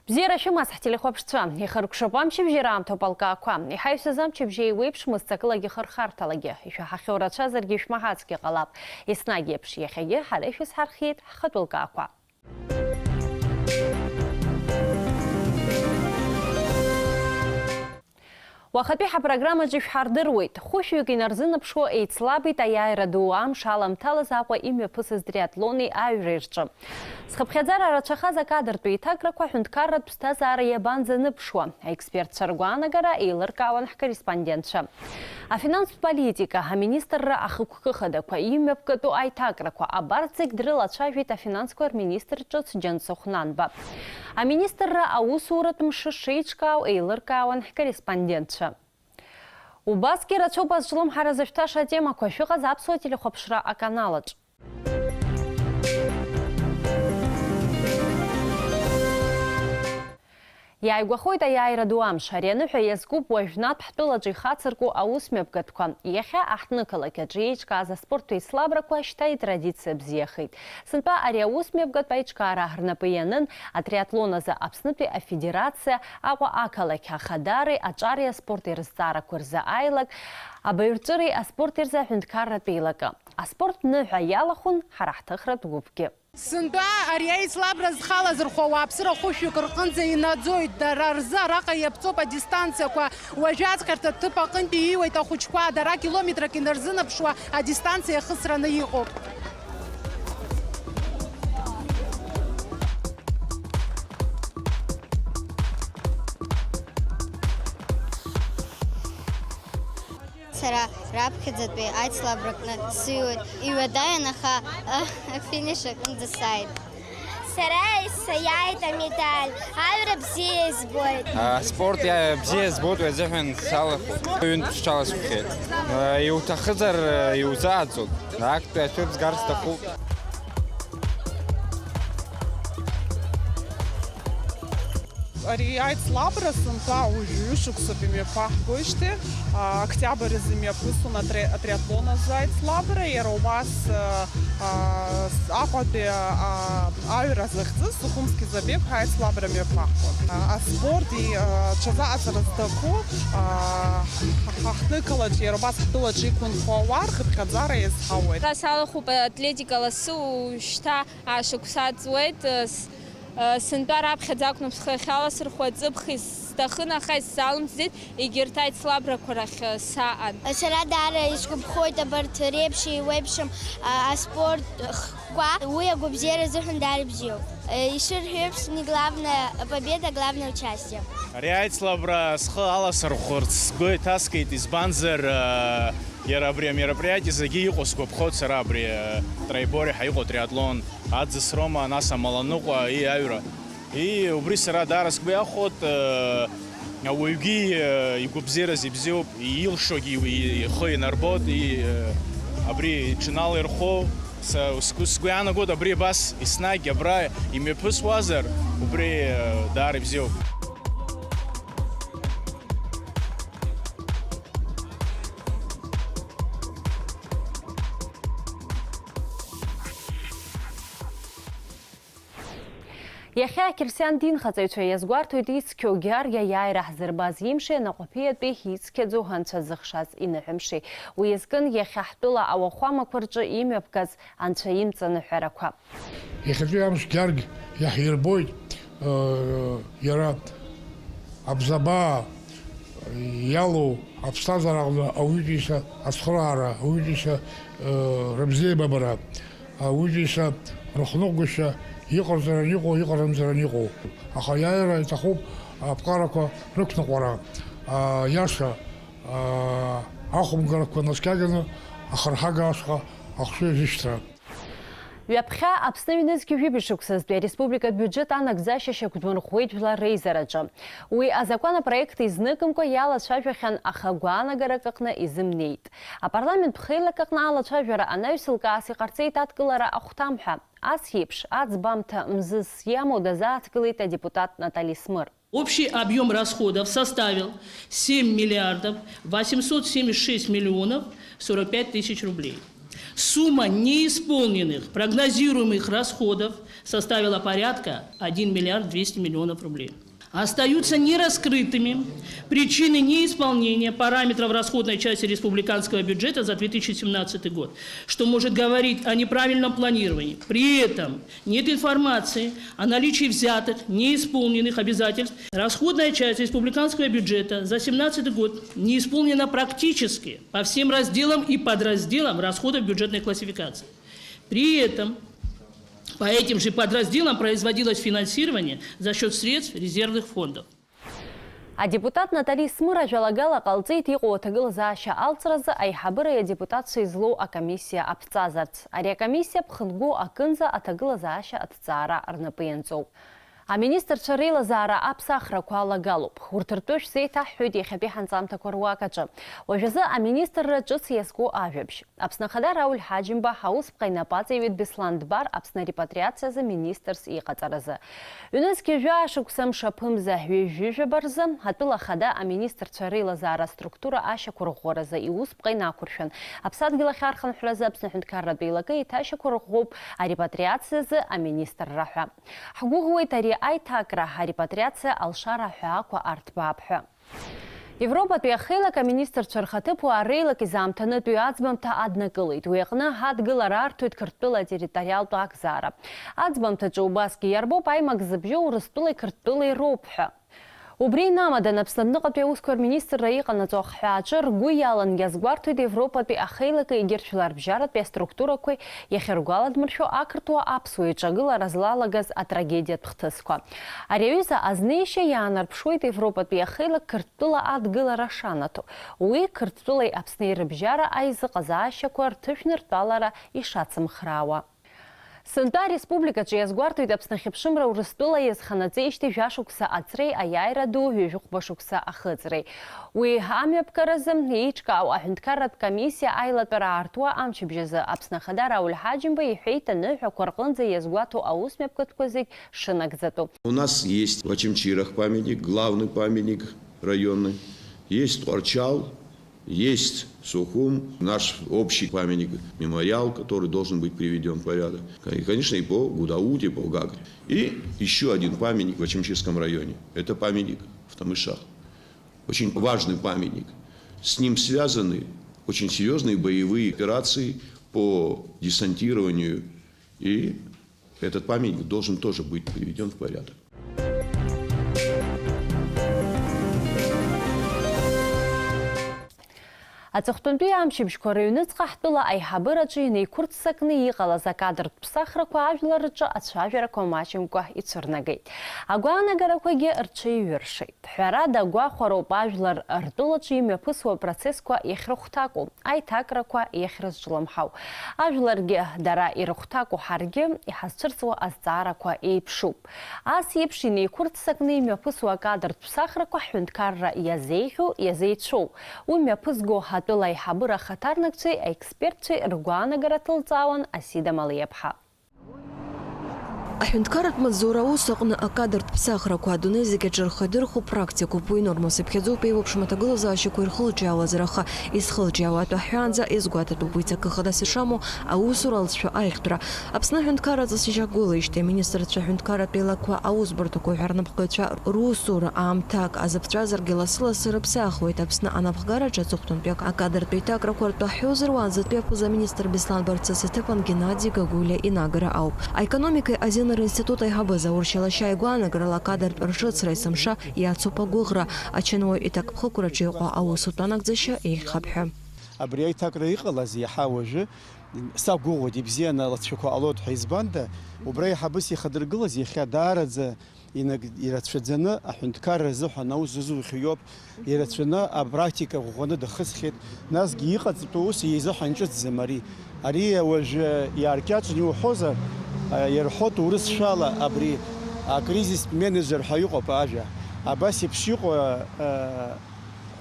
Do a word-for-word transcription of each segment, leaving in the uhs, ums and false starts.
Бзиара шәымаз, ҳтелехәаԥшцәа! Ихыркәшап амчыбжьара аамҭоуп алкаақәа. Иҳаҩсыз амчыбжьа еиуеиԥшмызт акылагьы хырхарҭалагьы. Ишәаҳахьоу рацәазаргьы шәмаҳацгьы ҟалап. Еснагь еиԥш, иахьагьы ҳара ишәызҳархиеит ҳхатәы лкаақәа. Уахатәи ҳапрограммаҿы ишәҳардыруеит. Хәышәҩык инарзынаԥшуа еицлабит аиааира ду амш аламҭалаз Аҟәа имҩаԥысыз триатлони аҩреи рҿы. Зхыԥхьаӡара рацәахаз акадртә еиҭакрақәа аҳәынҭқарратә ԥсҭазаара иабанӡаныԥшуа, аекспертцәа ргәаанагара еилыркаауан ҳкорреспондентцәа. Афинанстә политика, аминистрра ахықәкы хадақәа, имҩаԥгатәу аиҭакрақәа, абарҭ зегь дрылацәажәеит афинансқәа рминистр ҿыц Џьансыхә Нанба. Аминистрра аусуратә мшы шеиҿкаау еилыркаауан ҳкорреспондентцәа. Убасгьы рацәоуп азҿлымҳара зышәҭаша атемақәа, шәыҟаз аԥсуа телехәаԥшра аканалаҿ. Иааигәахоит аиааира ду амш. Ари аныҳәа иазкуп уажәнатә ҳтәылаҿы ихацырку аусмҩаԥгатәқәа. Иахьа аҳҭнықалақь аҿы еиҿкааз аспорттә еицлабрақәа шьҭа итрадициа бзиахеит. Сынтәа ари аусмҩаԥгатә аиҿкаара рнапы ианын атриатлон азы Аԥснытәи афедерациа, Аҟәа ақалақь ахадареи аҿареи аспорти рызҵаарақәа рзы аилак, абаҩрҵәыреи аспорти рзы аҳәынҭқарратә еилакы. Аспорт ныҳәа иалахәын ҳара ҳҭыхратә гәыԥгьы. Сынтәа ари аицлабра зхалазырхәо ауааԥсыра хәышәҩык рҟынӡа инаӡоит. Дара рзы араҟа иаԥҵоуп адистанциақәа. Уажәы аӡхьарҭа ҭыԥ аҟынтәи ииуеит ахәыҷқәа, дара километрак инарзынаԥшуа адистанциа иахысраны иҟоуп. Сара раԥхьаӡатәи аицлабракны сыҩуеит, иуадаҩын, аха, афиниш аҟынӡа сааит. Сара исзаиааит амедаль, аҩра бзиа избоит. Аспорт иа-, бзиа збоит, уи азыҳәан салахәуп. Ҩынтә сҽаласхәхьеит. Иуҭахызар, иузааӡоит. Актәи ашәыр згар сҭахуп. Ари аицлабра сынтәа уажәы ҩышықәсоуп имҩаԥаҳгоижьҭеи, а, октиабр азы имҩаԥысуан атри-, атриатлон азы аицлабра, иара убас, а, а, Аҟәатәи, а, аҩра захьӡыз Сухумский забег ҳәа аицлабра мҩаԥаҳгон. А, аспорт и, а, ҽазыҟаҵара зҭаху, а, ҳа-, ҳа-, ҳҭнықалаҿ, иара убас ҳтәылаҿ иқәынхо ауаа рхыԥхьаӡара иазҳауеит. Са салахәуп атлетика лассы, уажәшьҭа ашықәса ҵуеит, с-, Сынтәа раԥхьаӡа акәны схы ахьаласырхәуа ҵыԥх исҭахын, аха исзалымҵӡеит, егьырҭ аицлабрақәа рахь саан. Сара даара исгәаԥхоит абарҭ реиԥш еиуеиԥшым, а, аспорт хкқәа. Уи агәабзиара азыҳәан даара ибзиоуп. Ишырҳәо еиԥш, не главное, победа, главное участие. Ари аицлабра схы аласырхәырц сгәы иҭаскит, избанзар, а, иара абри амероприати зегьы иҟоу сгәаԥхоит сара, абри, а, троеборье ҳәа иҟоу триатлон. Аӡыс Рома, нас амаланыҟәа, и аҩра. И убри сара даара сгәы иахәоит, э, ауаҩгьы, э, игәабзиараз ибзиоуп, илшогьы и-, ихы инарбоит, и, э, абри иҽыналирхо, са сгәы, сгәы иаанагоит, абри абас еснагь абра имҩаԥысуазар, убри, э, даара ибзиоуп. Иахьа ақьырсиан динхаҵаҩцәа иазгәарҭоит ицқьоу Георги аиааира ҳзырбаз имши анаҟәаԥиатәи ицқьаӡоу анцәа зыхшаз иныҳәамши. Уи азкын иахьа ҳтәыла ауахәамақәа рҿы имҩаԥгаз анцәа имҵаныҳәарақәа. Иахьатәи амш Георги иаҳирбоит, ыы, иара абзабаа иалоу аԥсҭазаара аҟны ауаҩытәыҩса ацхыраара, ауаҩытәыҩса, ыы, рыбзиабара, ауаҩытәыҩса рыхныҟәгашьа иҟарҵаран иҟоу, иҟарымҵаран иҟоу. Аха аиааира иҭахуп аԥҟарақәа рықәныҟәара, аиаша, ахәымгарақәа наскьаганы ахырҳага ашҟа ахшыҩ азышьҭра. Ҩаԥхьа Аԥсны ҩнызқьи жәибжь шықәсазтәи ареспубликатә биуџьет анагӡашьа шьақәдмырӷәӷәеит жәлар реизараҿы. Уи азакәан апроект изныкымкәа иалацәажәахьан, аха гәаанагарак аҟны изымнеит. Апарламент ԥхеилак аҟны алацәажәара анаҩс лкаас иҟарҵеит адкылара ахәҭам ҳәа. Ас еиԥш аӡбамҭа мзызс иамоу дазааҭгылеит адепутат Натали Смыр. Общий объём расходов составил семь миллиардов восемьсот семьдесят шесть миллионов сорок пять тысяч рублей. Сумма неисполненных прогнозируемых расходов составила порядка один миллиард двести миллионов рублей. Остаются нераскрытыми причины неисполнения параметров расходной части республиканского бюджета за две тысячи семнадцатый год, что может говорить о неправильном планировании. При этом нет информации о наличии взятых, неисполненных обязательств. Расходная часть республиканского бюджета за семнадцатый год не исполнена практически по всем разделам и подразделам расходов бюджетной классификации. При этом по этим же подразделам производилось финансирование за счёт средств резервных фондов. Адепутат Натали Смыр ажәалагала ҟалҵеит иҟоу аҭагылазаашьа алҵразы аиҳабыра адепутатцәа излоу акомиссиа аԥҵазарц. Ари акомиссиа ԥхынгәы акынӡа аҭагылазаашьа аҭҵаара рнапы ианҵоуп. Аминистрцәа реилазаара аԥсахрақәа алагалоуп. Урҭ ртәы шәзеиҭаҳҳәоит иахьатәи ҳанҵамҭақәа руак аҿы. Уажәазы аминистрра ҿыц иазку ажәабжь. Аԥсны Ахада Рауль Ҳаџьымба аусԥҟа инапы аҵаиҩит Беслан Дбар Аԥсны арепатриациазы министрс иҟаҵаразы. Ҩнызқьи жәаа шықәса мшаԥымза ҩажәижәаба рзы атәыла ахада аминистрцәа реилазаара аструктура ашьақәырӷәӷәаразы иусԥҟа инақәыршәан. Аԥсадгьыл ахь архынҳәразы Аԥсны аҳәынҭқарратә еилакы еиҭашьақәырӷәӷәоуп арепатриациазы аминистрра ҳәа. Ҳгәыӷуеит ари аиҭакра, арепатриациа алшара аҳәаақәа арҭбаап ҳәа. Европатәи ахеилак аминистрцәа рхаҭыԥуаа реилак изаамҭанытәи аӡбамҭа аднакылеит. Уи аҟны ҳадгылара арҭоит Қырҭтәыла атерриториалтә акзаара. Аӡбамҭаҿы убасгьы иарбоуп аимак зыбжьоу Урыстәылеи Қырҭтәылеи роуп ҳәа. Убри инамадан Аԥсны адәныҟатәи аусқәа рминистрра иҟанаҵо ахҳәааҿы ргәы иалан иазгәарҭоит Европатәи ахеилаки егьырҭ жәларбжьаратәи аструктурақәеи иахьыргәаладмыршәо ақырҭуа аԥсуа еиҿагылара злалагаз атрагедиатә хҭысқәа. Ари аҩыза азнеишьа иаанарԥшуеит Европатәи ахеилак Қырҭтәыла адгылара шанаҭо. Уи Қырҭтәылеи Аԥсни рыбжьара аизыҟазаашьақәа рҭышәныртәалара ишацымхраауа. Сынтәа ареспубликаҿы иазгәарҭоит Аԥсны ахьыԥшымра Урыстәыла иазханаҵеижьҭеи жәашықәса аҵреи аиааира ду ҩажәихәба шықәса ахыҵреи. Уи амҩаԥгаразы еиҿкаау аҳәынҭқарратә комиссиа аилатәара аартуа амчыбжь азы Аԥсны Ахада Рауль Ҳаџьымба иҳәеит аныҳәақәа рҟынӡа иазгәаҭоу аусмҩаԥгатәқәа зегь шынагӡатәу. У нас есть в Очамчирах памятник, главный памятник районный, есть Тҟәарчал, есть Сухум, наш общий памятник, мемориал, который должен быть приведён в порядок. И, конечно, и по Гудауте, и по Гагре. И ещё один памятник в Очамчирском районе. Это памятник в Тамышах. Очень важный памятник. С ним связаны очень серьёзные боевые операции по десантированию. И этот памятник должен тоже быть приведён в порядок. Аҵыхәтәантәи амчыбжьқәа рыҩныҵҟа ҳтәыла аиҳабыраҿы инеиқәырццакны иҟалаз акадртә ԥсахрақәа ажәлар рҿы ацәажәарақәа маҷымкәа ицәырнагеит. Агәаанагарақәагьы рҽеиҩыршеит. Ҳәарада, агәахәароуп ажәлар ртәылаҿы имҩаԥысуа апроцессқәа иахьрыхәҭаку, аиҭакрақәа иахьрызҿлымҳау. Ажәларгьы дара ирыхәҭаку, ҳаргьы иҳазцәырҵуа азҵаарақәа еиԥшуп. Ас еиԥш инеиқәырццакны имҩаԥысуа акадртә ԥсахрақәа ҳҳәынҭқарра иазеиӷьу, иазеицәоу, уи мҩаԥызго атәыла аиҳабыра ахаҭарнакцәеи аекспертцәеи ргәаанагара ҭылҵаауан Асида Малиаԥҳа. Аҳәынҭқарратә маҵзура аус аҟны акадртә ԥсахрақәа адунеи зегь аҿы рхы адырхәо практикоуп. Уи нормас иԥхьаӡоуп, еиуеиԥшым аҭагылазаашьақәа ирхылҿиаауазар, аха изхылҿиаауа атәы ҳҳәаанӡа иазгәаҭатәуп уи ҵакы хадас ишамоу аусура алҵшәа аихтәра. Аԥсны аҳәынҭқарра аҵыс ижьақәгылеижьҭеи аминистрцәа аҳәынҭқарратә еилақәа аусбарҭақәа ҳәа рнапхгаҩцәа русура аамҭак азыԥҵәазаргьы лассы-лассы рыԥсахуеит. Аԥсны анапхгараҿы аҵыхәтәантәи акадртә еиҭакрақәа ртәы ҳҳәозар, уаанӡатәи аԥыза-министр Беслан Барцыц иҭыԥан Геннади Гагулиа инагара ауп. Аекономикеи азинеи ринститут аиҳабы Заур Шьалашьаа игәаанагарала, акадртә рҿыцра есымша иацуп агәыӷра, ачынуаҩ иҭакԥхықәраҿы иҟоу аусутә анагӡашьа еиӷьхап ҳәа. Абри аиҭакра иҟалаз иаҳа уажәы сақәгәыӷуеит, ибзианы алҵшәақәа ҟалоит ҳәа. Избанда, убра аиҳабыс ихадыргылаз иахьа даараӡа инаг-, ирацәаӡаны аҳәынҭқарра азыҳәан аус зызухьоу иоуп. Ирацәаны апрактика ӷәӷәаны дахысхьеит. Насгьы иҟаҵатәу ус изыҳәан ҿыцӡам ари. Ари уажәы иааркьаҿны иуҳәозар, а, ирҳәо ҭоурыхшәала абри акризистә менеджер ҳәа иҟоуп ажәа. Абас еиԥш иҟоу, а,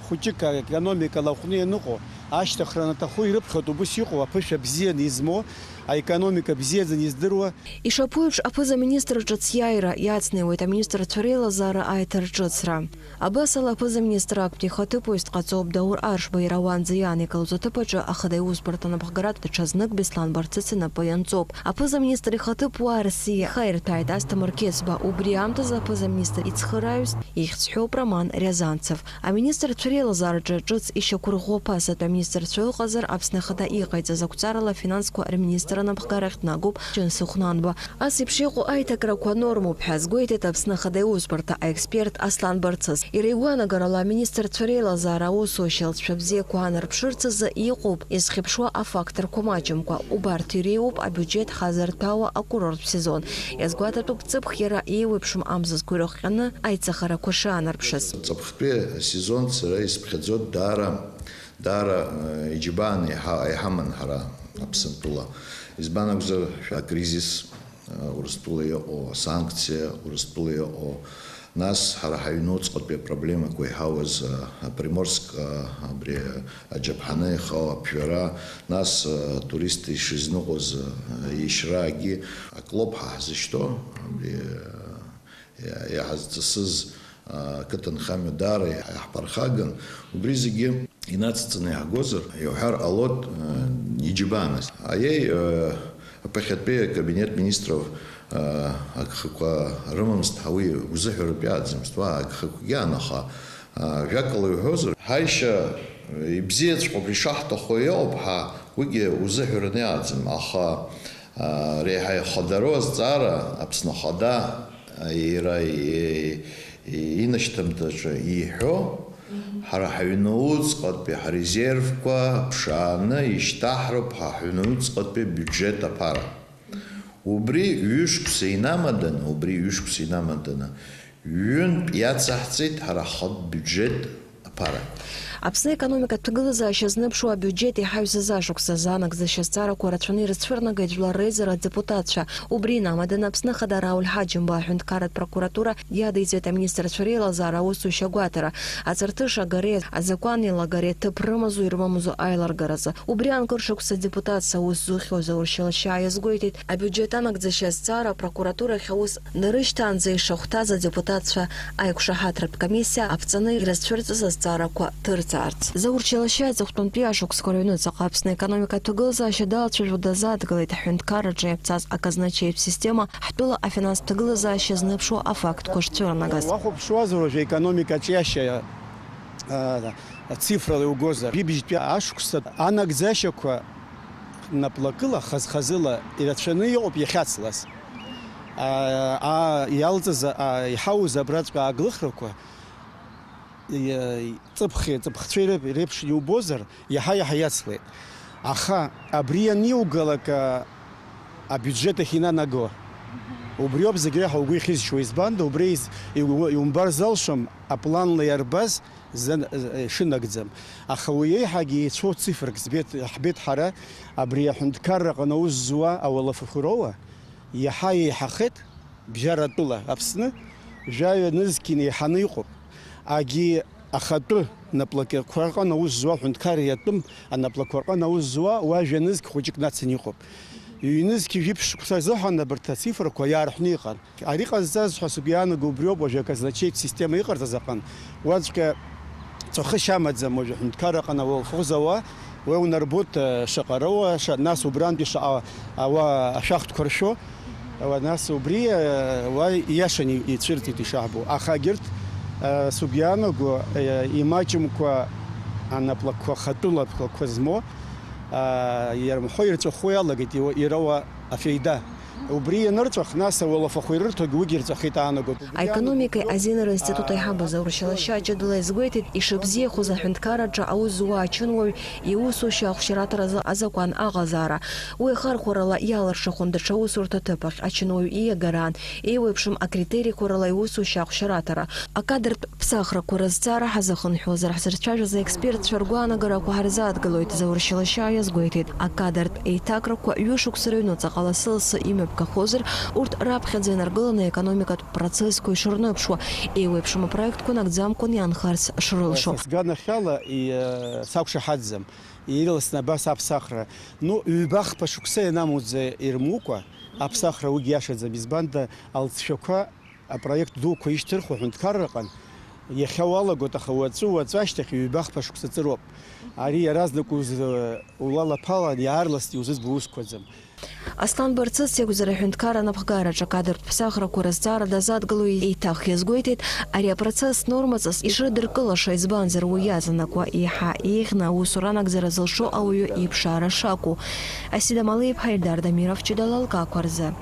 хәыҷык аекономика лаҟәны ианыҟоу, ашьҭыхра анаҭаху ирыԥхьоит убыс иҟоу аԥышәа бзианы измоу, Аекономика бзиаӡаны издыруа. Ишаԥу еиԥш, аԥыза-министр ҿыц иааира иацнеиуеит аминистрцәа реилазаара аиҭарҿыцра. Абас ала, аԥыза-министр актәи ихаҭыԥуаҩс дҟаҵоуп Даур Аршба, иара уаанӡа иааникылоз аҭыԥ аҿы ахада иусбарҭа напхгаратә даҽазнык Беслан Барцыц инапы ианҵоуп. Аԥыза-министр ихаҭыԥуаа рсиа ихаирҭәааит Асҭамыр Қьецба, убри аамҭазы аԥыза-министр ицхырааҩыс ихьӡ ҳәоуп Роман Рязанцев. Аминистрцәа реилазаараҿы ҿыц ишьақәырӷәӷәо ԥасатәи аминистрцәа ыҟазар, Аԥсны Ахада иҟаиҵаз ақәҵарала афинансқәа рминистр анапхгарахь днагоуп Џьансыхә Нанба. Ас еиԥш иҟоу аиҭакрақәа нормоуп ҳәа азгәеиҭеит Аԥсны Ахада иусбарҭа аексперт Аслан Барцыц. Иара игәаанагарала, аминистрцәа реилазаара аусушьа алҵшәа бзиақәа аанарԥшырц азы иҟоуп изхьыԥшуа афакторқәа маҷымкәа. Убарҭ иреиуоуп абиуџьет ҳазырҭәаауа акурорттә сезон. Иазгәаҭатәуп, ҵыԥх иара еиуеиԥшым амзызқәа ирыхҟьаны аиҵахарақәа шаанарԥшыз. Ҵыԥхтәи асезон сара исԥхьаӡоит даара, даара, э, иџьабааны иҳа-, иҳаман ҳара Аԥсынтәыла. Избан акәзар, акризис, э, Урыстәыла иҟоу, асанкциа Урыстәыла иҟоу, нас ҳара ҳаҩнуҵҟатәи апроблемақәа иҳауаз, э, Приморск, э, абри аџьаԥҳаны ихау аԥжәара, нас, э, туристы ишизныҟәоз, э, ишьраагьы, аклоп ҳа ҳзышьҭоу, абри, э, иа-, иаҳазҵысыз, а, ақыҭанхамҩа даара иаҳ-, иаҳԥырхаган, убри зегьы инацҵаны иаҳгозар, иуҳәар ҟалоит, а, иџьабааныс. Аиеи, а, аԥахьатәи акабинет министров, а, агхақәа рымамызт ҳәа уи узыҳәаратә иааӡамызт, уа агхақәагьы ан, аха, а, жәакала иуҳәозар, ҳаишьа ибзиаҵәҟьоуп, ишаҳҭаху иоуп ҳәа уигьы узыҳәараны иааӡам, аха, а, реиҳа ихадароу азҵаара Аԥсны Ахада иара и-, и-, инашьҭамҭаҿы иҳәо, ҳара ҳаҩны уҵҟатәи ҳарезервқәа ԥшааны ишьҭаҳроуп ҳа ҳаҩны уҵҟатәи абиуџьет аԥара. Убри ҩышықәса инамаданы, убри ҩышықәса инамаданы, ҩынтә иацаҳҵеит ҳара ҳхатә биуџьет аԥара. Аԥсны аекономикатә ҭагылазаашьа зныԥшуа абиуџьет иҳаҩсыз ашықәс азы анагӡашьа азҵаарақәа рацәаны ирыцәырнагеит Жәлар Реизара адепутатцәа. Убри инамаданы Аԥсны Ахада Рауль Ҳаџьымба аҳәынҭқарратә прокуратура иадиҵеит аминистрцәа реилазаара аусушьа агәаҭара, аҵарҭыша агареи азакәан еилагареи ҭыԥ рымазу ирмамзу аилыргаразы. Убри анкылшықәса адепутатцәа аус зухьоу Заур Шьалашьаа иазгәеиҭеит, абиуџьет анагӡашьа азҵаара апрокуратурахь аус нарышьҭаанӡа ишахәҭаз адепутатцәа аиқәшаҳаҭратә комиссиа аԥҵаны ирызцәырҵыз азҵаарақәа ҭырҵаарц. Заур Шьалашьаа аҵыхәтәантәи ашықәсқәа рыҩнуҵаҟа Аԥсны аекономикатә ҭагылазаашьа далацәажәо дазааҭгылеит аҳәынҭқарраҿы иаԥҵаз аказначеитә система, ҳтәыла афинанстә ҭагылазаашьа знеиԥшуа афактқәа шцәырнагаз. Уахәаԥшуазар, уажәы аекономика аҿиашьа, а, ацифрала иугозар, ҩажәи бжьтәи ашықәса анагӡашьақәа наплакыла, хаз-хазыла ирацәаны иҟоуп иахьацлаз. А, а, иалҵыз, а, иҳауз абраҵәҟьа ааглыхрақәа, иа-, ҵыԥхи ҵыԥхцәеи реп-, реиԥш иубозар, иаҳа-иаҳа иацлеит. Аха абри аниугалак, а, абиуџьет ахь инанаго, убриоуп зегь реиҳа угәы ихьызшьуа, избанда, убри из-, иу-, иумбар залшом апланла иарбаз зан-, э, шынагӡам. Аха уи еиҳагьы еицәоу цифрак збеит, ҳбеит ҳара, абри аҳәынҭқарра аҟны аус зуа ауалафахәы роуа иаҳа еиҳахеит, бжьаратәыла Аԥсны жәаҩа нызқь инеиҳаны иҟоуп. Агьи ахатәы наплакқәа рҟны аус зуа аҳәынҭқарра иатәым анаплакқәа рҟны аус зуа уа жәа нызқь хәыҷык нацын иҟоуп. Ҩнызқь жәиԥшь шықәса азыҳәан абарҭ ацифрақәа иаарҳәны иҟан. Ари ҟазҵаз ҳәа сгәы иаанаго убриоуп, уажәы аказначеитә система иҟарҵаз аҟын. Уаҵәҟьа ҵәахышьа амаӡам уажәы аҳәынҭқарра аҟны ауалафахәы зауа, уи унарбоит, э, шаҟа роуа, ша-, нас убрантәи шаҟа ауаа ашәахтәқәа ршәо, уа, нас убри, э, уа ииашаны ицәырҵит ишаҳбо. Аха егьырҭ, э, сгәы иаанаго, э, имаҷымкәа анаплакқәа, хатәы лаплакқәа змоу, э, ирымҳәо ирҵәахуа иалагеит иуа-, ироуа афеида. Убри ианырҵәах, нас ауалафахәы ирырҭогьы уигьы ирҵәахеит аанагоит. Аекономикеи азинеи ринститут аиҳабы Заур Шьалашьаа ҷыдала иазгәеиҭеит, ишыбзиахоз аҳәынҭқарраҿы аус зуа ачынуаҩ иусушьа ахәшьараҭаразы азакәан аҟазаара. Уи ахархәарала иалыршахәын даҽа усурҭа ҭыԥ ахь ачынуаҩ ииагараан, еиуеиԥшым акритериқәа рыла иусушьа ахәшьараҭара. Акадртә ԥсахрақәа рызҵаара ҳазыхынҳәуазар, ҳзырцәажәоз аекспертцәа ргәаанагарақәа ҳарзааҭгылоит, Заур Шьалашьаа иазгәеиҭеит. Акадртә еиҭакрақәа ҩышықәса рыҩнуҵаҟа лассы-лассы имҩаԥгахозар, урҭ раԥхьаӡа инаргыланы аекономикатә процессқәа ишырныԥшуа, еиуеиԥшым апроектқәа нагӡамкәан иаанхарц шрылшо. Сганахьала, и-, сақәшаҳаҭӡам. Ирласны абас аԥсахра, ну, ҩба-хԥа шықәса ианамуӡа ирмукәа, аԥсахра уигь иашаӡам, избанда алҵшәақәа апроект дуқәа ишьҭырхуа аҳәынҭқарраҟан иахьа уалагоит, аха уаҵәы, уаҵәы ашьҭахь ҩба-хԥа шықәса ҵыроуп. Ари иаразнак уз-, улалаԥалан, иаарласны иузызбо усқәаӡам. Аслан Барцыц иакәзар, аҳәынҭқарра анапхгараҿы акадр ԥсахрақәа рызҵаара дазадгыло еиҭах иазгәеиҭеит, ари апроцесс нормаҵас ишрыдыркылаша, избанзар, уи иаҵанакуа еиҳа еиӷьны аусура анагӡара зылшо ауаҩы иԥшаара шакәу. Асида Малиԥҳа, Ельдар Дамиров, Ҷыдала алкаақәа рзы.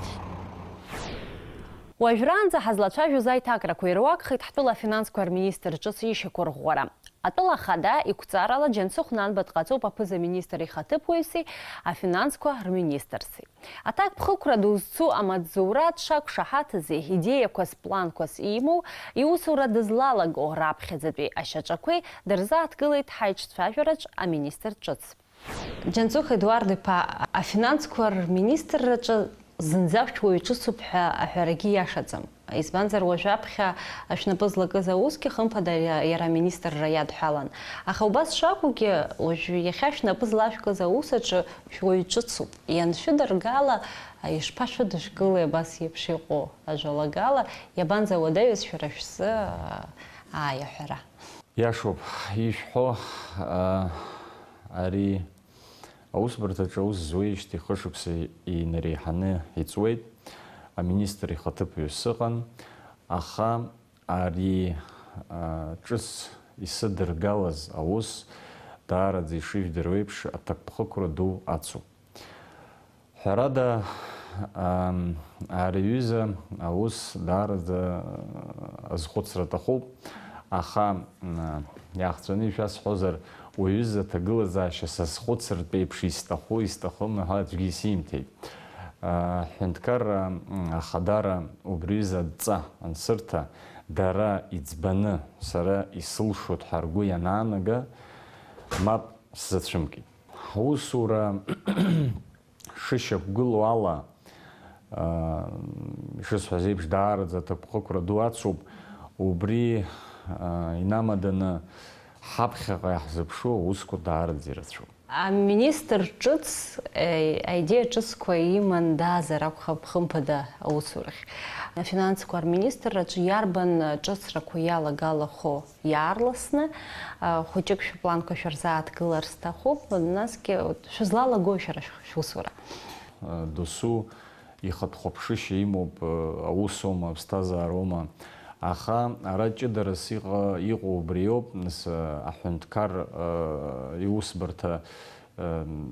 Уажәраанӡа ҳазлацәажәоз аиҭакрақәа ируакхеит ҳтәыла афинансқәа рминистр ҿыц ишьақәырӷәӷәара. Атәыла ахада иқәҵарала Џьансыхә Нанба дҟаҵоуп аԥыза-министр ихаҭыԥуаҩси афинансқәа рминистрси. Аҭакԥхықәра ду зцу амаҵзура дшақәшаҳаҭызи, идеиақәас, планқәас имоу, иусура дызлалаго раԥхьаӡатәи ашьаҿақәеи дырзааҭгылеит ҳаиҿцәажәараҿ аминистр ҿыц. Џьансыхә Едуард-иԥа, афинансқәа рминистрраҿы зынӡа шәуаҩ ҿыцуп ҳәа аҳәарагьы иашаӡам. Избанзар, уажәаԥхьа шәнапы злакыз аусгьы, хымԥада, иа-, иара аминистрра иадҳәалан. Аха убас шакәугьы, уажә иахьа шәнапы злашәкыз аус аҿы шәуаҩ ҿыцуп. Ианшәыдыргала, ишԥашәыдышәкылеи абас еиԥш иҟоу ажәалагала, иабанӡа уадаҩыз шәара шәзы, аа, аиаҳәара? Иашоуп ишәҳәо, аа, ари аусбарҭаҿы аус зуеижьҭеи хышықәса инареиҳаны иҵуеит, аминистр ихаҭыԥуаҩ сыҟан, аха ари, аа, ҿыц исыдыргалаз аус даараӡа ишыжәдыруеиԥш аҭакԥхықәра ду ацуп. Ҳәарада, ам, ари аҩыза аус даараӡа азхәыцра аҭахуп, аха, м, иаахҵәаны ишәасҳәозар, уаҩыза аҭагылазаашьа сазхәыцыртә еиԥш исҭаху, исҭахым ҳәа аӡәгьы исимҭеит. А, ҳҳәынҭқарра, м, ахадара убри аҩыза адҵа ансырҭа, дара иӡбаны сара исылшоит ҳәа ргәы ианаанага, мап сзацәымкит. Ҳусура шышьақәгылоу ала, аа, ишысҳәаз еиԥш, даараӡа аҭакԥхықәра ду ацуп. Убри, аа, инамаданы ҳаԥхьаҟа иаҳзыԥшу аусқәа даараӡа ирацәоуп. Аминистр ҿыц, е, аидеиа ҿыцқәа иман даазар акәхап, хымԥада, аусурахь. Афинансқәа рминистрраҿы иарбан ҿыцрақәа иалагалахо? Иаарласны, а, хәыҷык шәыпланқәа шәырзааҭгылар сҭахуп, насгьы шәызлалагои шәара шә-, шәусура? Досу ихатә хәаԥшышьа имоуп, аусоума, аԥсҭазаароума, аха ара ҷыдарас иҟа-, иҟоу убриоуп, нас, аҳәынҭқар, иусбарҭа,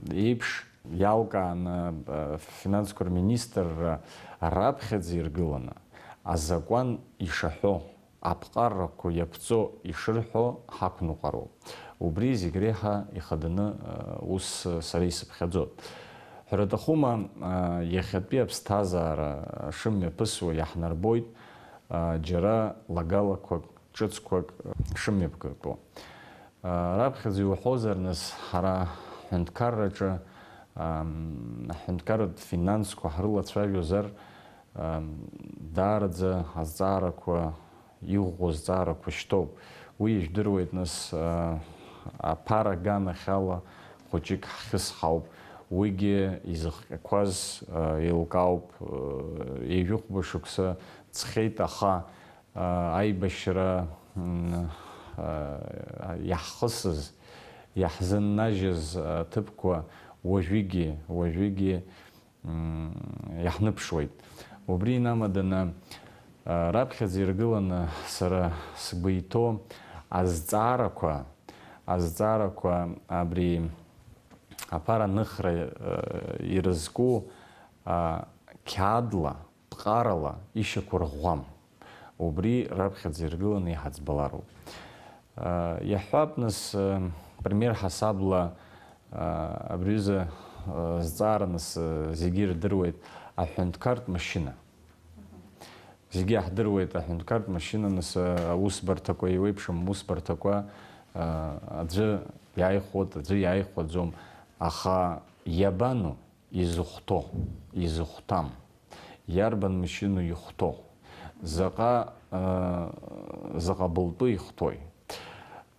еиԥш иалкааны, афинансқәа рминистрра раԥхьаӡа иргыланы, азакәан ишаҳәо, аԥҟарақәа иаԥҵо ишырҳәо ҳақәныҟәароуп. Убри зегь реиҳа ихаданы, э, ус сара исыԥхьаӡоит. Ҳәара аҭахума, э, иахьатәи аԥсҭазаара шымҩаԥысуа иаҳнарбоит, э, џьара лагалақәак, ҿыцқәак, э, шымҩаԥгатәу. Э, раԥхьаӡа иуҳәозар, нас, ҳара ҳҳәынҭқарраҿы, ам, ҳҳәынҭқарратә финансқәа ҳрылацәажәозар, ам, даараӡа азҵаарақәа иӷәӷәоу зҵаарақәа шьҭоуп. Уи ижәдыруеит, нас, аа, аԥара аганахьала хәыҷык ҳхьысҳауп. Уигьы изыхҟьақәаз, аа, еилкаауп, аа, ҩажәихәба шықәса ҵхьеит, аха, аа, аибашьра, м, аа, иаҳхысыз, иаҳзыннажьыз аҭыԥқәа уажәыгьы, уажәыгьы м, иаҳныԥшуеит. Убри инамаданы, а, раԥхьаӡа иргыланы сара сгәы иҭоу азҵаарақәа, азҵаарақәа абри аԥара аныхра, а, ирызку, а, қьаадла, ԥҟарала ишьақәырӷәӷәам. Убри раԥхьаӡа иргыланы иҳаӡбалароуп. Иаҳҳәап, нас, пример ҳасабла, абри аҩыза зҵаара, нас, зегьы ирдыруеит, аҳәынҭқартә машьына. Зегьы иаҳдыруеит, аҳәынҭқартә машьына, нас, аусбарҭақәа еиуеиԥшым, аусбарҭақәа, аӡәы иааихәоит, аӡәы иааихәаӡом, аха иабану? Изыхәҭоу, изыхәҭам, иарбан машьыну ихәҭоу, заҟа, э, заҟа былтәы ихәҭои?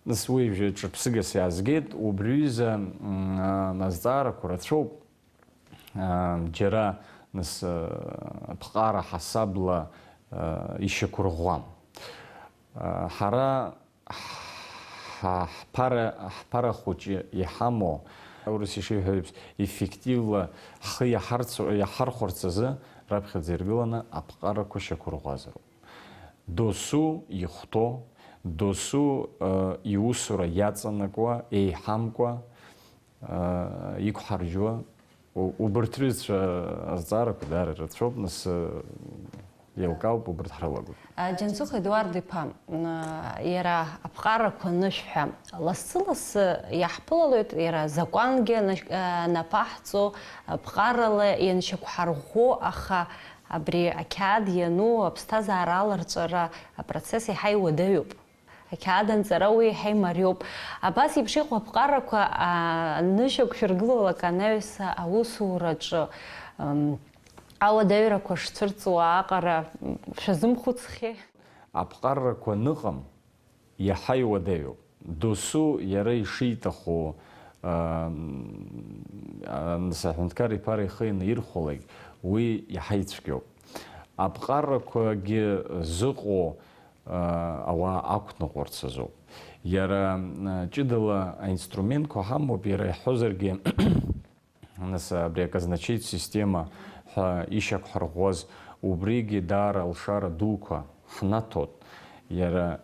Нас уи жәа-, ҿырԥсыгас иаазгеит, убри ҩыза, м, а, азҵаарақәа рацәоуп, а, џьара, нас, а, аԥҟара ҳасабла, а, ишьақәырӷәӷәам. А, ҳара ҳ-, ҳԥара, ҳԥара хәыҷы иҳамоу, аурыс ишиҳәо еиԥш, еффективла ҳхы иаҳарцо-, иаҳархәарц азы раԥхьаӡа иргыланы аԥҟарақәа шьақәырӷәӷәазароуп. Досу ихәҭоу, досу, э, иусура иаҵанакуа, еиҳамкәа, э, иқәҳаржьуа, у-, убарҭ рҩызцәа азҵаарақәа даара ирацәоуп, нас, э, еилкаауп, убарҭ ҳрылагоит. Џьансыхә Едуард-иԥа, м, иара аԥҟарақәа анышә ҳәа, лассы-лассы иаҳԥылалоит, иара азакәангьы наш-, э, наԥаҳҵо, аԥҟарала ианшьақәҳарӷәӷәо, аха абри ақьаад иану аԥсҭазаара аларҵәара апроцесс еиҳа иуадаҩуп. Ақьаад анҵара уи еиҳа имариоуп. Абас еиԥш иҟоу аԥҟарақәа, а, анышьақәшәыргылалак анаҩс аусураҿы, м, ауадаҩрақәа шцәырҵуа аҟара, м, шәазымхәыцхьеи? Аԥҟарақәа аныҟам, иаҳа иуадаҩуп. Досу иара ишиҭаху, а, а, нас аҳәынҭқар иԥара ихы ианаирхәалак, уи иаҳа ицәгьоуп. Аԥҟарақәагьы зыҟоу, а, ауаа ақәныҟәарц азоуп. Иара, а, ҷыдала аинструментқәа ҳамоуп, иара иаҳҳәозаргьы, нас абри аказначеитә система ҳәа ишьақәҳарӷәӷәаз, убригьы даара алшара дуқәа ҳнаҭоит. Иара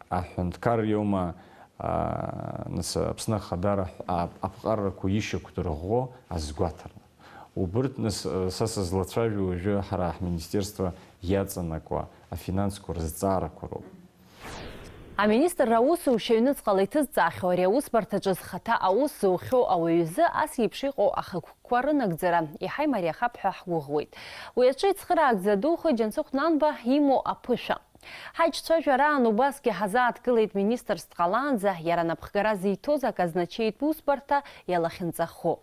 аҳәынҭқар иоума, а, нас Аԥсны Ахадара ҳә-, а-, аԥҟарақәа ишьақәдырӷәӷәо азгәаҭарны. Убырҭ, нас, са сызлацәажәо уажәы ҳара ҳминистерство иаҵанакуа афинансқәа рызҵаарақәа роуп. Аминистрра аусушьа аҩныҵҟала иҭызҵаахьоу ари аусбарҭаҿы зхаҭа аус зухьоу ауаҩы изы ас еиԥш иҟоу ахықәкқәа рынагӡара еиҳа имариахап ҳәа ҳгәыӷуеит. Уи аҿы ицхыраагӡа духоит Џьансыхә Нанба имоу аԥышәа. Ҳаиҿцәажәараан убасгьы ҳазааҭгылеит министрс дҟалаанӡа иара анапхгара зиҭоз аказначеитә усбарҭа иалахьынҵахо.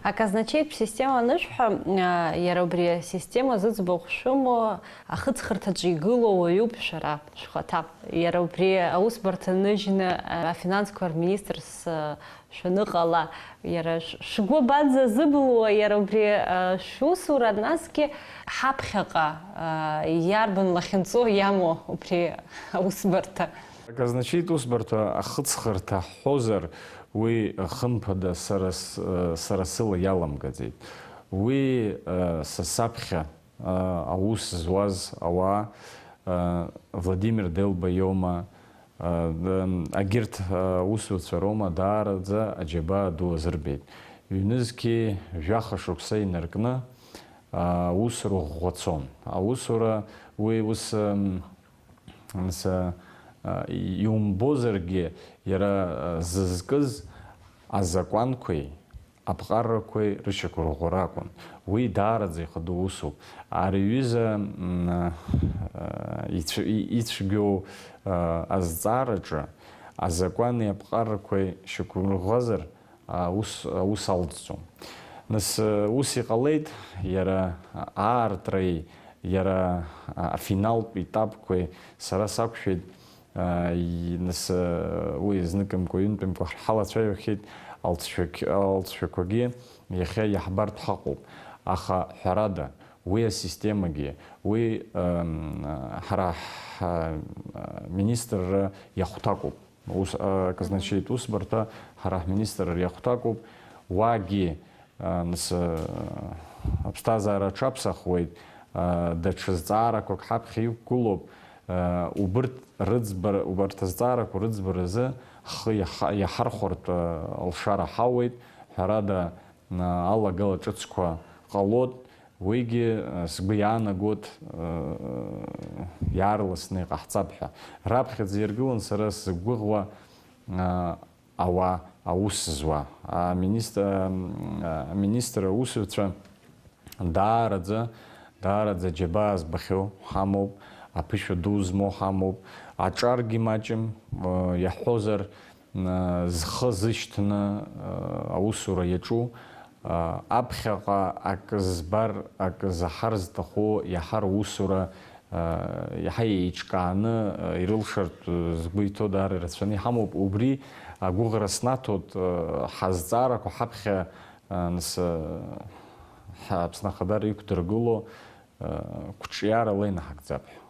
Аказначеитә система анышәҳәа, а, иара убри асистема зыӡбахә шәымоу ахыҵхырҭаҿы игылоу уаҩуп шәара шәхаҭа. Иара убри аусбарҭа ныжьны, а, афинансқәа рминистрс, а, шәаныҟала, иара ш-, шәгәы абанӡазыбылуа, иара убри, а, шәусура, насгьы ҳаԥхьаҟа, а, иарбан лахьынҵоу иамоу убри аусбарҭа? Аказначеитә усбарҭа ахыҵхырҭа ҳҳәозар, уи, хымԥада, сара с-, сара сыла иаламгаӡеит. Уи, са саԥхьа, аус зуаз ауаа, Владимир Делба иоума, егьырҭ аусуцәа роума, даараӡа аџьабаа ду азырбеит. Ҩнызқьи жәаха шықәса инаркны, аус рыӷәӷәа цон. Аусура уи ус, м, Нас, а, иумбозаргьы, иара, а, зызкыз азакәанқәеи аԥҟарақәеи рышьақәырӷәӷәара акәын. Уи даараӡа ихадоу усуп. Ари аҩыза, м, а, ицә-, и-, ицәгьоу, а, азҵаараҿы азакәани аԥҟарақәеи шьақәырӷәӷәазар, аус, аус алҵӡом. Нас, ус иҟалеит, иара аартреи, иара афиналтә етапқәеи сара сақәшәеит, и-, нас, уи зныкымкәа, ҩынтәымкәа ҳалацәажәахьеит, алҵшәақь-, алҵшәақәагьы иахьа иаҳбартә ҳаҟоуп. Аха, ҳәарада, уи асистемагьы, уи, м, ҳара ҳ-, министрра иахәҭакуп. Ус, а, аказначеитә усбарҭа ҳара ҳминистрра иахәҭакуп, уагьы, а, нас, а, аԥсҭазаара аҽаԥсахуеит, а, даҽа зҵаарақәак ҳаԥхьа иқәгылоуп, а, убырҭ рыӡбара, убарҭ азҵаарақәа рыӡбаразы ҳхы иаҳа-, иаҳархәартә, а, алшара ҳауеит, ҳәарада, а, алагала ҿыцқәа ҟалоит. Уигьы, э, сгәы иаанагоит, э, иаарласны иҟаҳҵап ҳәа. Раԥхьаӡа иргылан сара сзықәгәыӷуа, э, ауаа, аус зуа. Аминистр, м, аминистр аусуцәа даараӡа, даараӡа џьабаа збахьоу ҳамоуп, аԥышәа ду змоу ҳамоуп, аҿаргьы маҷым, э, иаҳҳәозар, зхы зышьҭны аусура иаҿу, аԥхьаҟа акы збар, акы заҳар зҭаху иаҳар усура иаҳа еиҿкааны ирылшартә згәы иҭоу даара ирацәаны иҳамоуп. Убри агәыӷра снаҭоит, ҳазҵаарақәа ҳаԥхьа, нас, ҳа-, Аԥсны Ахадара иқәдыргыло, қәҿиарала инаҳагӡап ҳәа.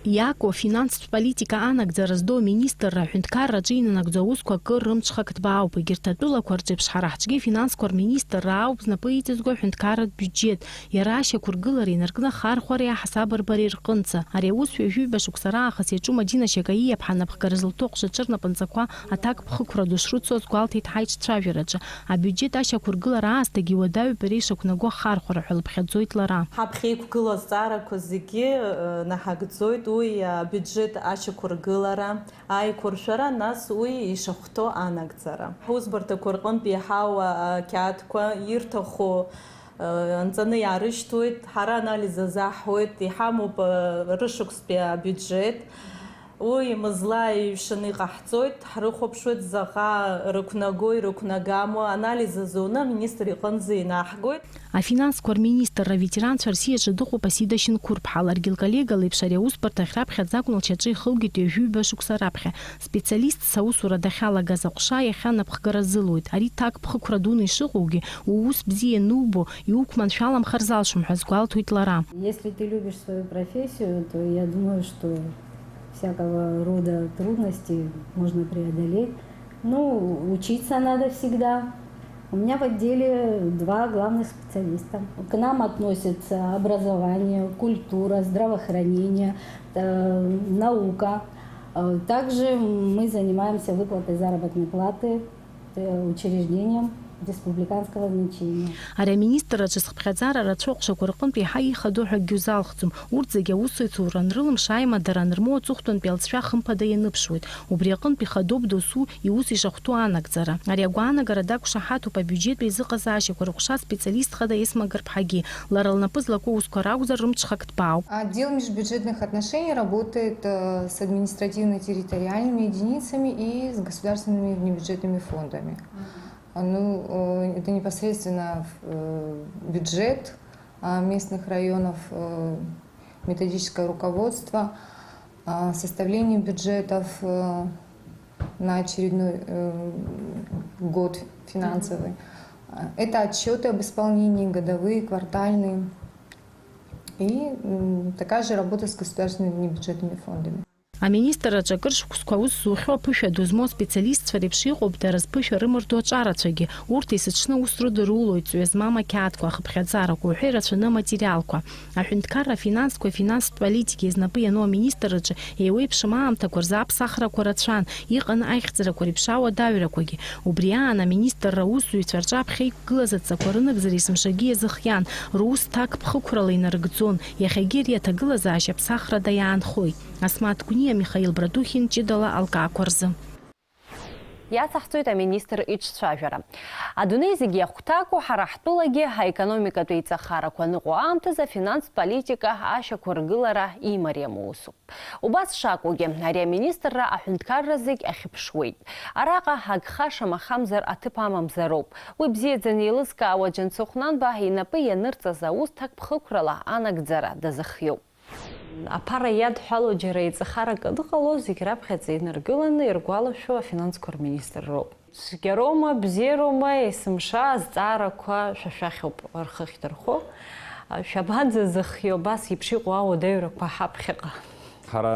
Иаку афинанстә политика анагӡара зду аминистрра аҳәынҭқарраҿы инанагӡо аусқәа акыр рымҽхак ҭбаауп. Егьырҭ атәылақәа рҿеиԥш ҳара ҳҿгьы афинансқәа рминистрра ауп знапы иҵазго аҳәынҭқарратә бюджет. Иара ашьақәыргылареи инаркны ахархәареи аҳасабырбареи рҟынӡа. Ари аус ҩажәи ҩба шықәса раахыс иаҿу Мадина Шьакаиа-иԥҳа анапхгара зылҭо аҟәша аҿырнапынҵақәа аҭакԥхықәра ду шрыцу азгәалҭеит ҳаиҿцәажәараҿы. Абиуџьет ашьақәыргылара аасҭагьы иуадаҩуп иара ишақәнаго ахархәара ҳәа лыԥхьаӡоит лара. Ҳаԥхьа иқәгылоу азҵаарақәа зегьы, э, наҳагӡоит уи абиуџьет ашьақәыргылара, аиқәыршәара, нас уи ишахәҭоу анагӡара. Ҳусбарҭақәа рҟынтә иаҳау ақьаадқәа ирҭаху, э, анҵаны иаарышьҭуеит, ҳара анализ азаҳуеит, иҳамоуп, э, рышықәстәи абиуџьет. Уи мызла еиҩшаны иҟаҳҵоит, ҳрыхәаԥшуеит, заҟа рықәнагои рықәнагаму, анализ азуны аминистр иҟынӡа инаҳгоит. Афинансқәа рминистрра аветеранцәа рсиаҿы дыҟоуп Асида Шьынқәырԥҳа. Ларгьы лколлега леиԥш ари аусбарҭахь раԥхьаӡа акәын лшьаҿа ихылгеит ҩажәи ҩба шықәса раԥхьа. Специалистс аусура дахьалагаз аҟәша иахьа напхгара зылуеит. Ари ҭакԥхықәра дуны ишыҟоугьы, уус бзиа анубо, иуқәманшәаламхар залшом ҳәа азгәалҭоит лара. Если ты любишь свою профессию, то я думаю, что всякого рода трудности можно преодолеть. Ну, учиться надо всегда. У меня в отделе два главных специалиста. К нам относятся образование, культура, здравоохранение, э, наука. Э, также мы занимаемся выплатой заработной платы, э, учреждениям республиканского значения. Ари аминистрраҿы зхыԥхьаӡара рацәоу аҟәшақәа рҟынтә еиҳа ихадоу ҳәа акгьы узалхӡом. Урҭ зегьы аусеицура анрылымша, аимадара анырмоу аҵыхәтәантәи алҵшәа хымԥада ианыԥшуеит. Убри аҟынтә ихадоуп досу иус ишахәҭоу анагӡара. Ари агәаанагара дақәшаҳаҭуп абиуџьеттә еизыҟазаашьақәа рыҟәша специалист хада Есма Гарԥҳагьы. Лара лнапы злаку аусқәа ракәзар, рымҽхак ҭбаауп. Отдел межбюджетных отношений работает, э, с административно-территориальными единицами и с государственными внебюджетными фондами. А, ну, э, это непосредственно, э, бюджет, а, местных районов, э, методическое руководство, а, составление бюджетов, э, на очередной, э, год финансовый. А, это отчеты об исполнении, годовые, квартальные. И, м, такая же работа с государственными внебюджетными фондами. Аминистрраҿы акыр шықәсқәа аус зухьоу аԥышәа ду змоу аспециалистцәа реиԥш иҟоуп дара зԥышәа рымырдо аҿарацәагьы. Урҭ есыҽны аус рыдырулоит ҵҩа змам ақьаадқәа, ахыԥхьаӡарақәа, уҳәа ирацәаны аматериалқәа. Аҳәынҭқарра афинансқәеи афинанстә политикеи знапы иану аминистрраҿы еиуеиԥшым аамҭақәа рзы аԥсахрақәа рацәан, иҟан аихьӡарақәа реиԥш ауадаҩрақәагьы. Убри аан аминистрра аусзуҩцәа рҿаԥхьа иқәгылаз адҵақәа рынагӡара есымшагьы иазыхиан, рус ҭакԥхықәрала инарыгӡон, иахьагьы ари аҭагылазаашьа ԥсахрада иаанхоит. Асмаҭ Гәниа, Михаил Братухин, ҷыдала алкаақәа рзы. Иацаҳҵоит аминистр иҿцәажәара. Адунеи зегьы иахәҭаку, ҳара ҳтәылагьы аекономикатә еиҵахарақәа аныҟоу аамҭазы афинанстә политика ашьақәыргылара имариаму усуп. Убас шакәугьы, ари аминистрра аҳәынҭқарра зегь ахьыԥшуеит. Араҟа агха шамахамзар аҭыԥ амамзароуп. Уи бзиаӡаны еилызкаауа Џьансыхә Нанба инапы ианырҵаз аус ҭакԥхықәрала анагӡара дазыхиоуп. Аԥара иадҳәало џьара еиҵахарак аныҟало, зегь раԥхьаӡа инаргыланы иргәалашәо афинансқәа рминистр роуп. Цәгьароума, бзиароума, есымша азҵаарақәа шәа шәахьоуп рхы ахьдырхәо. Шәабанӡазыхио абас еиԥш иҟоу ауадаҩрақәа ҳаԥхьаҟа? Ҳара,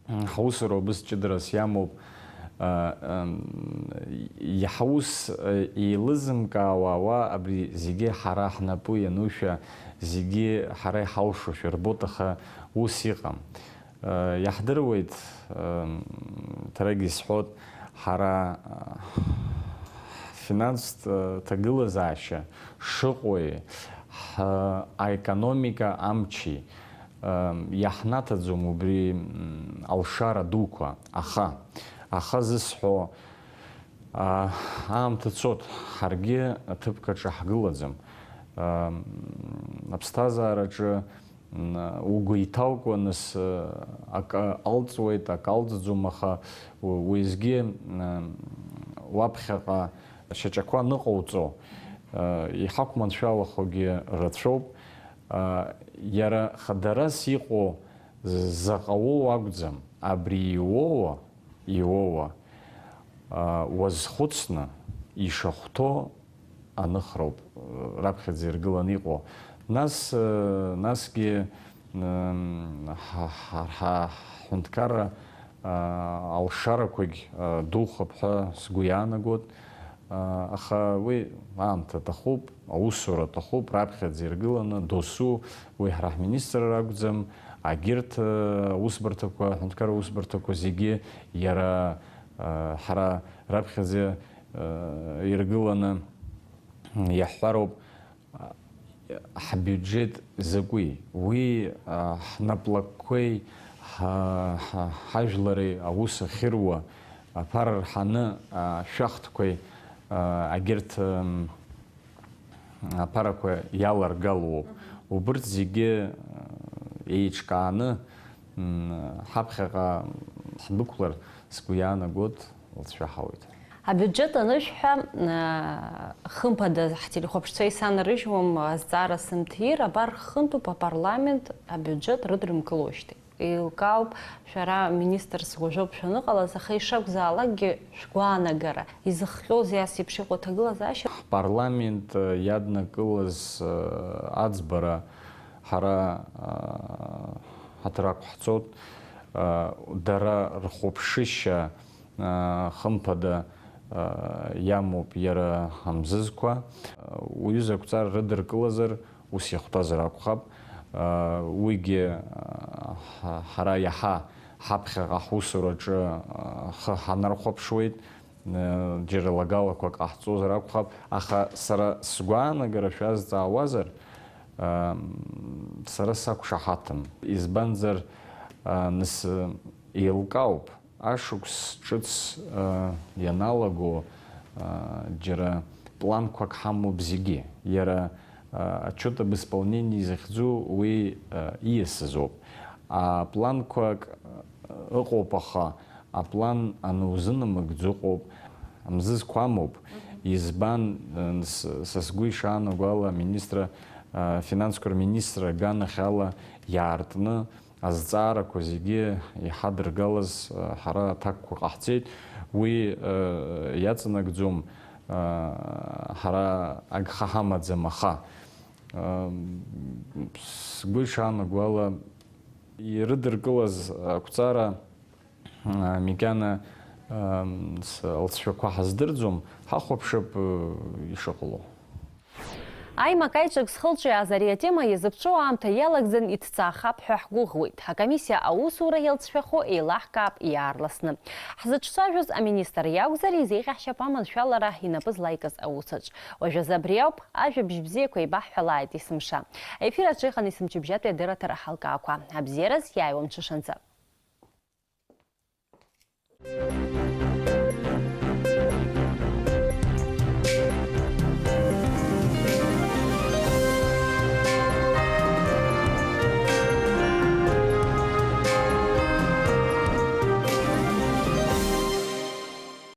м, ҳусура убыс ҷыдарас иамоуп. А, м, иаҳус, э, еилызымкаауа ауаа абри зегьы ҳара ҳнапы ианушәа, зегьы ҳара иҳалшошәа рбоит, аха ус иҟам. Э, иаҳдыруеит, э, м, ҭарагь исҳәот, ҳара, э, финанстә, э, ҭагылазаашьа шыҟои, ҳ-, аекономика амчи, э, иаҳнаҭаӡом убри, м, алшара дуқәа. Аха, аха зысҳәо, а, аамҭа цот, ҳаргьы аҭыԥк аҿы ҳгылаӡам. Э, м, аԥсҭазаараҿы М, угәы иҭамкәа, нас, э, акы алҵуеит, акы алҵӡом, аха у-, уеизгьы, м, уаԥхьаҟа шьаҿақәа ныҟауҵо, э, иҳақәманшәалахогьы рацәоуп. Иара хадарас иҟоу заҟа уоу акәӡам, абри иуоуа, иуоуа, уазхәыцны, ишахәҭоу аныхроуп раԥхьаӡа иргыланы иҟоу. Нас, насгьы, ҳа, ҳа, ҳа, ҳҳәынҭқарра алшарақәагь духап ҳәа сгәы иаанагоит. Аха уи аамҭа аҭахуп, аусура аҭахуп, раԥхьаӡа иргыланы досу, уи ҳара ҳминистрра акәӡам, агьырҭ аусбарҭақәа, аҳәынҭқарра аусбарҭақәа зегьы иара, ҳара раԥхьаӡа иргыланы иаҳҳәароуп. Ҳбиуџьет закәи? Уи ҳнаплакқәеи ҳажәлари аус ахьыруа, аԥара рҳаны ашәахтәқәеи агьырҭ аԥарақәа иаларгалоуп. Убырҭ зегьы еиҿкааны ҳаԥхьаҟа ҳдәықәлар сгәы иаанагоит. Лҵшәа ҳауеит. Абиуџьет анышәҳәа, хымԥада, ҳтелехәаԥшцәа исанарыжьуам, азҵаара сымҭир, абар, хынтәуп апарламент абиуџьет рыдрымкылоижьҭеи. Еилкаауп, шәара министрс уажәоуп шәаныҟалаз, аха ишакәзаалакгьы шәгәаанагара, изыхҟьозеи ас еиԥш иҟоу аҭагылазаашьа? Ҳпарламент иаднакылаз аӡбара ҳара ҳаҭыр ақәҳҵоит, дара рхәаԥшышьа хымԥада иамоуп иара амзызқәа. Уаҩы закәҵар рыдыркылазар, ус иахәҭазар акәхап. Уигьы ҳара иаҳа ҳаԥхьаҟа ҳусураҿы ҳхы ҳанархәаԥшуеит. Џьара лагалақәак ҟаҳҵозар акәхап, аха сара сгәаанагара шәазҵаауазар, сара сақәшаҳаҭым. Избанзар, нас, еилкаауп. Ашықәс ҿыц, а, ианалаго, а, џьара планқәак ҳамоуп зегьы. Иара, а, отчет об исполнении захьӡу уи, а, ииасыз ауп. А, планқәак, а, ыҟоуп, аха аплан анузынамыгӡо ыҟоуп. Амзызқәа амоуп. Избан, а, с-, са сгәы ишаанаго ала, аминистра, а, финансқәа рминистр аганахь ала иаартны, азҵаарақәа зегьы иҳадыргалаз, ҳара аҭакқәа ҟаҳҵеит. Уи, э, иаҵанакӡом, э, ҳара агха ҳамаӡам, аха, э, сгәы ишаанаго ала, ирыдыркылаз ақәҵара, э, макьана, э, с-, лҵшәақәа ҳаздырӡом, ҳахәаԥшып, э, ишыҟало. Аимак-аиҿак зхылҿиааз ари атема иазыԥҵәоу аамҭа иалагӡан иҭҵаахап ҳәа ҳгәыӷуеит. Акомиссиа аусура иалҵшәахо еилаҳкаап иаарласны. Ҳзыҿцәажәоз аминистр иакәзар, изеиӷьаҳшьап аманшәалара инапы злаикыз аусаҿ. Уажәазы абри ауп, ажәабжь бзиақәа еибаҳҳәалааит есымша. Ефир аҿы иҟан есымчыбжьатәи адырраҭара ҳалкаақәа. Абзиараз, иааиуа мҽышанӡа.